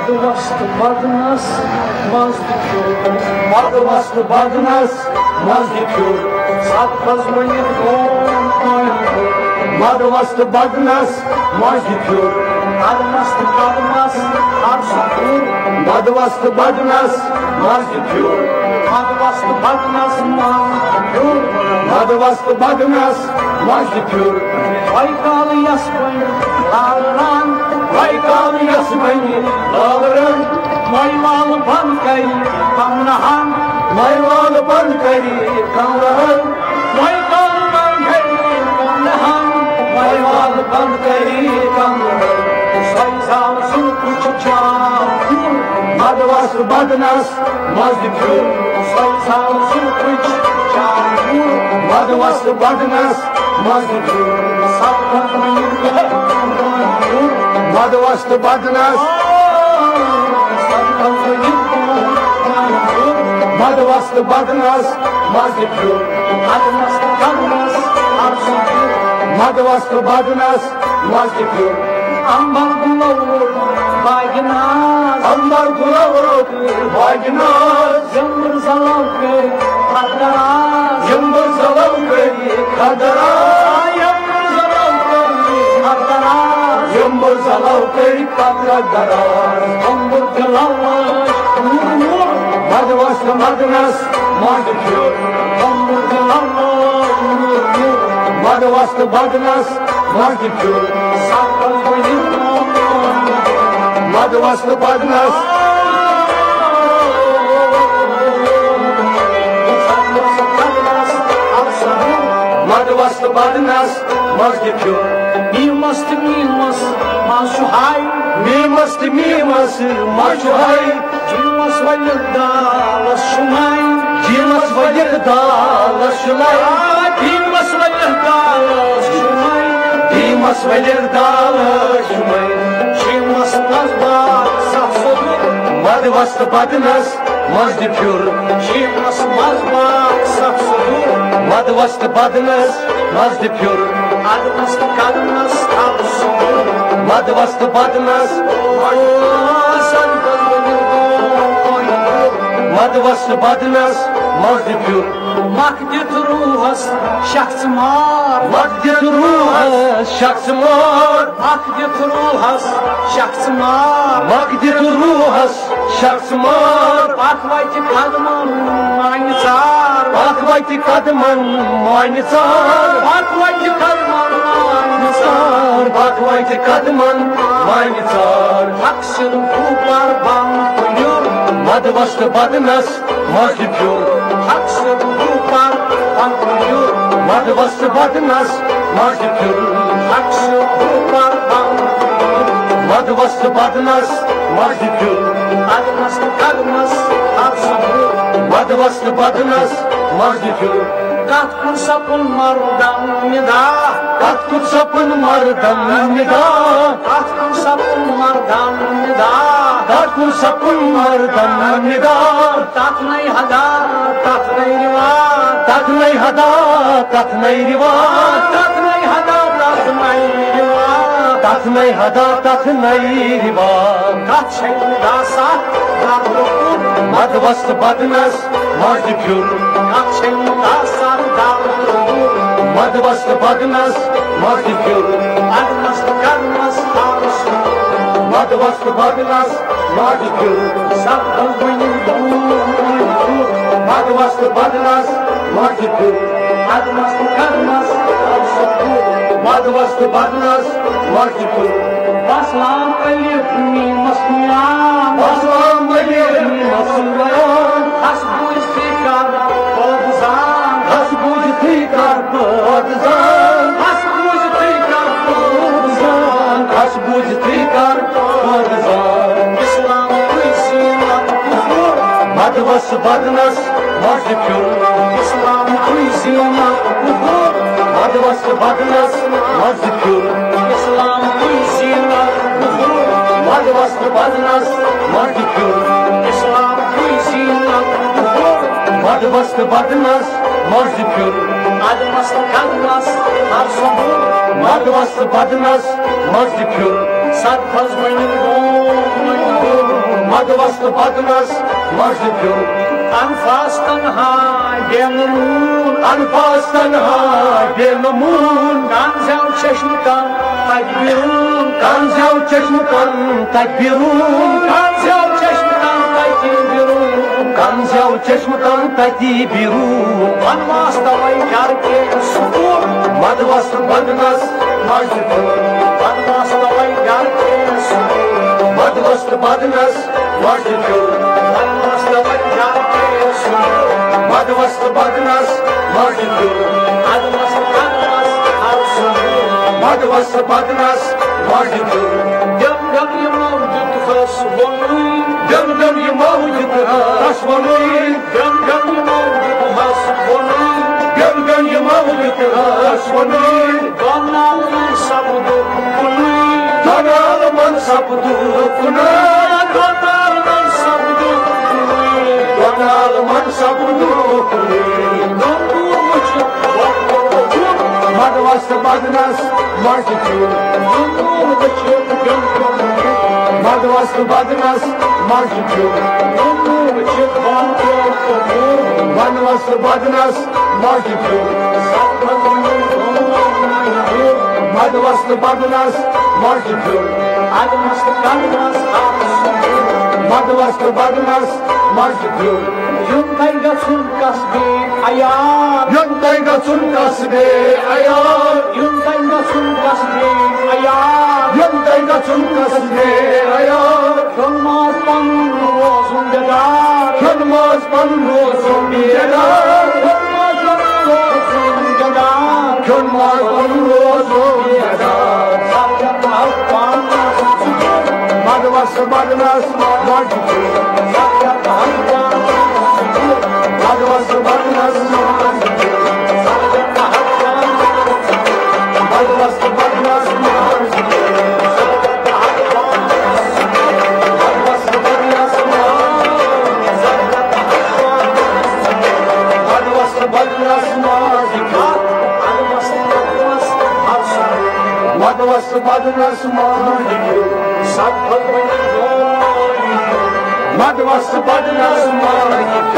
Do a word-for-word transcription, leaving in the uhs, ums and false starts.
وستہٕ بدنس منٛز تہِ پھیوٗر۔ مدٕ وستہٕ بدنس منٛز تہِ پھیوٗر۔ سبزٕ ؤنِتھ گوٚو۔ مدٕ وستہٕ بدنس منٛز تہِ پھیوٗر۔ مدٕ وستہٕ بدنس ہر سُہ پھیوٗر۔ مدٕ وستہٕ بدنس منٛز تہِ پھیوٗر۔ مدٕ وستہٕ بدنس منٛز تہِ پھیوٗر۔ مدٕ وستہٕ بدنس منٛز تہِ پھیوٗر۔ وۄنۍ کالہٕ یَس وۄنۍ لالہٕ رنٛگ۔ وۄنۍ کالہٕ یَس وۄنۍ لالہٕ رنٛگ۔ وۄنۍ والہٕ بنٛد کَرِ کمرٕ ہن۔ وۄنۍ والہٕ بنٛد کَرِ کمرٕ ہن۔ وۄنۍ والہٕ بنٛد کَرِ کمرٕ ہن۔ وۄنۍ والہٕ بنٛد کَرِ کمرٕ ہن۔ سۄے زال سُہ کُچھ چاکُر۔ مدٕ وستہٕ بدنس منٛز تہِ پھیوٗر۔ سۄے زال سُہ کُچھ چاکُر۔ مدٕ وستہٕ بدنس منٛز تہِ پھیوٗر۔ سبزٕ ؤنِتھ گوٚو۔ مدٕ وستہٕ بدنس۔ سبزٕ ؤنِتھ گوٚو۔ مدٕ وستہٕ بدنس منٛز تہِ پھیوٗر۔ مدٕ وستہٕ بدنس ہر سُہ پھیوٗر۔ مدٕ وستہٕ بدنس منٛز تہِ پھیوٗر۔ امبر گُلو روٚٹ باغہِ ناز۔ امبر گُلو روٚٹ باغہِ ناز۔ یمبر زلو کٔرۍ پتھ دراز۔ یمبر زلو کٔرۍ پتھ دراز۔ یمبر زلو کٔرۍ پتھ دراز۔ یمبر زلو کٔرۍ پتھ دراز۔ امبر دِلو لٲج نور نور۔ مدٕ وستہٕ بدنس منٛز تہِ پھیوٗر۔ امبر دِلو لٲج نور نور۔ مدٕ وستہٕ بدنس منٛز تہِ پھیوٗر۔ سبزٕ ؤنِتھ گوٚو۔ مدٕ وستہٕ بدنس۔ مدٕ وستہٕ بدنس منٛز تہِ پھیوٗر۔ میٖمس تہٕ میٖمس منٛز چھُ ہاے۔ میٖمس تہٕ میٖمس منٛز چھُ ہاے۔ جیٖمس ؤلِتھ دالس چھُ ماے۔ جیٖمس ؤلِتھ دالس چھُ ماے۔ آ، جیٖمس ؤلِتھ دالس چھُ ماے۔ جیٖمس ؤلِتھ دالس چھُ ماے۔ جیٖمس منٛز باغ ستھ سوٚدُر۔ مدٕ وستہٕ بدنس منٛز تہِ پھیوٗر۔ جیٖمس منٛز باغ ستھ سوٚدُر۔ مدٕ وستہٕ بدنس منٛز تہِ پھیوٗر۔ مدٕ وستہٕ بدنس تھل سوٚدُر۔ مدٕ وستہٕ بدنس۔ مدٕ وستہٕ بدنس منٛز تہِ پھیوٗر۔ مکھ دِتھ روحس شخ ژٕ مار۔ مکھ دِتھ روحس شخ ژٕ مار۔ مکھ دِتھ روحس شخ ژٕ مار۔ مکھ دِتھ روحس شخ ژٕ مار۔ پکھ وتہِ قدمن مانہِ ژار۔ پکھ وتہِ قدمن مانہِ ژار۔ پکھ وتہِ قدمن مانہِ ژار۔ پکھ وتہِ قدمن مانہِ ژار۔ حق سُنٛد بوٗپر بنٛد کُنیُر۔ مدٕ وستہٕ بدنس منٛز تہِ پھیوٗر۔ حق سُنٛد بوٗپر بنٛد کُنیُر۔ مدٕ وستہٕ بدنس منٛز تہِ پھیوٗر۔ حق سُنٛد بوٗپر بنٛد کُنیُر۔ مدٕ وستہٕ بدنس منٛز تہِ پھیوٗر۔ مدٕ وستہٕ بدنس ہر سُہ پھیوٗر۔ مدٕ وستہٕ بدنس منٛز تہِ پھیوٗر۔ کتھ کُن سپُن مردم ندا۔ کتھ کُن سپُن مردم ندا۔ کتھ کُن سپُن مردم ندا۔ کتھ کُن سپُن مردم ندا۔ تتھ نَے حدا، تتھ نَے رِوا۔ تتھ نَے حدا، تتھ نَے رِوا۔ تتھ نَے حدا، تتھ نَے رِوا۔ تتھ نَے حدا، تتھ نَے رِوا۔ کتھ چھے داسا در کوٚر۔ مدٕ وستہٕ بدنس منٛز تہِ پھیوٗر۔ کتھ چھے داسا در کوٚر۔ مدٕ وستہٕ بدنس منٛز تہِ پھیوٗر۔ مدٕ وستہٕ بدنس ہر سُہ۔ مدٕ وستہٕ بدنس منٛز تہِ پھیوٗر۔ سبزٕ ؤنِتھ گوٚو۔ مدٕ وستہٕ بدنس منٛز تہِ پھیوٗر۔ مدٕ وستہٕ بدنس ہر سُہ۔ مدٕ وستہٕ بدنس منٛز تہِ پھیوٗر۔ بس لام الف میمس میان۔ بس لام الف میمس میان۔ ہس بوٗزتھٕے کر پٲدٕ زان۔ ہس بوٗزتھٕے کر پٲدٕ زان۔ ہس بوٗزتھٕے کر پٲدٕ زان۔ ہس بوٗزتھٕے کر پٲدٕ زان۔ اسلام کُے زینت کُفُر۔ مدٕ وستہٕ بدنس منٛز تہِ پھیوٗر۔ اسلام کُے زینت کُفُر۔ مدٕ وستہٕ بدنس منٛز تہِ پھیوٗر۔ اسلام کُے زینت کُفُر۔ مدٕ وستہٕ بدنس منٛز تہِ پھیوٗر۔ اسلام کُے زینت کُفُر۔ مدٕ وستہٕ بدنس منٛز تہِ پھیوٗر۔ مدٕ وستہٕ بدنس ہر سُہ پھیوٗر۔ مدٕ وستہٕ بدنس منٛز تہِ پھیوٗر۔ سرفز ؤنِتھ گوٚو۔ وستہٕ بدنس مسجد پھیُر۔ انفاس تنہا بے نمون۔ انفاس تنہا بے نمون۔ کان زیو چشمہٕ کان تکبیرون۔ کان زیو چشمہٕ کان تکبیرون۔ کان زیو چشمہٕ کان تکبیرون۔ کان زیو چشمہٕ کان تتی بیرون۔ ونواس توے گھر کے سکون۔ مد وستہٕ بدنس مسجد پھیُر۔ ونواس توے گھر کے سکون۔ مد وستہٕ بدنس مسجد پھیُر۔ مد وستہٕ بدنس مسجد پھیُر۔ مد وستہٕ بدنس مسجد پھیُر۔ دم دم یمو دیُت ہس وونُے۔ دم دم یمو دیُت ہس وونُے۔ دم دم یمو دیُت ہس وونُے۔ دم دم یمو دیُت ہس وونُے۔ دۄن عالمن سپدُکھ کُنُے۔ دۄن عالمن سپدُکھ کُنُے۔ دۄن عالمن سپدُکھ کُنُے۔ دۄن عالمن سپدُکھ کُنُے۔ نوٚم نوٗر وٕچھِتھ وۄتھ وۄتھ وۄتھ۔ مد وستہٕ بدنس مسجد پھیُر۔ نوٚم نوٗر وٕچھِتھ بیوٚن بیوٚن۔ مد وستہٕ بدنس مسجد پھیُر۔ نوٚم نوٗر وٕچھِتھ بۄن پیوٚو توٚمُل۔ مد وستہٕ بدنس مسجد پھیُر۔ مد وستہٕ بدنس مسجد پھیُر۔ مد وستہٕ بدنس مسجد پھیُر۔ یُن تۄہہِ گژھُن قصبے عیار۔ یُن تۄہہِ گژھُن قصبے عیار۔ یُن تۄہہِ گژھُن قصبے عیار۔ یُن تۄہہِ گژھُن قصبے عیار۔ کھیوٚن ماز پنُن روزُن بیدار۔ کھیوٚن ماز پنُن روزُن بیدار۔ کھیوٚن ماز پنُن روزُن بیدار۔ کھیوٚن ماز پنُن روزُن بیدار۔ سرجم حق پانس۔ مد وستہٕ بدنس مسجد پھیُر۔ سرجم حق پانس۔ مد وستہٕ بدنس مسجد پھیُر۔ سرجم حق پانس۔ مد وستہٕ بدنس مسجد پھیُر۔ مد وستہٕ بدنس مسجد پھیُر۔ مد وستہٕ بدنس مسجد پھیُر۔